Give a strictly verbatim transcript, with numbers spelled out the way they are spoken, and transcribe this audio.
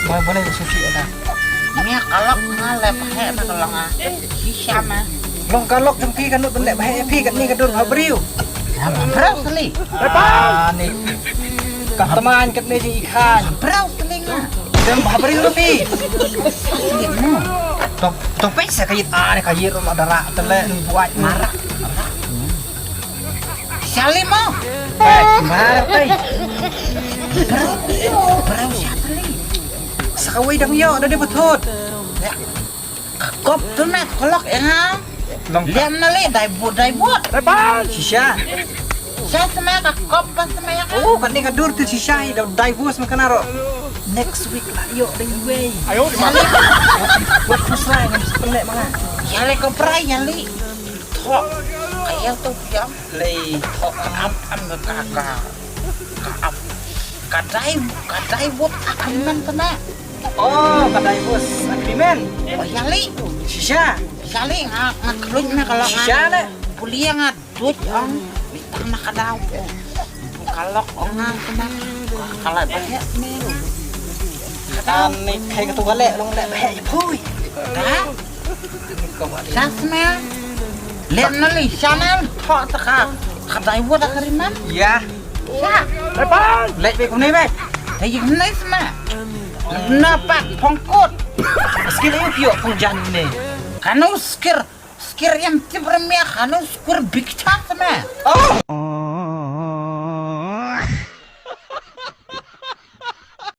Ba ba ne sushi ada. Mia ka lok nga leh bha na ka long ah. Shisha ma. Long ka lok jong phi ka nud ban leh bha ïa phi katne ka dur bha briew. Ya bha briew kali. Ah ni. Ka tamain katne jong i khan. Briew kali nga. Dem bha briew ruh phi. Tong tong peit sa ka ïit ah ni ka ïit ruh ma dara tele buat marak. Shali mo. Peit mar peit. Briew shatli. Sa kawei dang ïoh da dei bthut. Kop tu na kolok ïa nga. Long liam na le dai but dai but. Shisha. Sha sama ka kop ba sama ïa ka. Oh, katne ka dur tu shisha hi da divorce ma kana ro. Next week la ïoh dei wei. Ayo. Wat pusai ngam sepele ma nga. Ya le ko prai ya li. Tho. Ka ya tu ya. Lei tho am am ka ka ka ap ka dai ka dai wot agreement kana. Oh, ka divorce agreement. Oh, ya li. Shisha. Ya li nga nga khlun na ka la. Shisha le. Puli nga dut ang. Ni tang na ka dau. Ka lok ong nga kana. Ka la ba he ni. Ani khai ka tu ka le long le ba he phui. Da. Sasma. Len na li channel tho ta ka. Ka dai wot ka riman. Ya. Ya. Leit bek kumne bek. Te yik ne sma. Na pak pongkot. Skir u pio pong jan ne. Kanu skir skir em tip remia kanu skir big chance ma. Oh.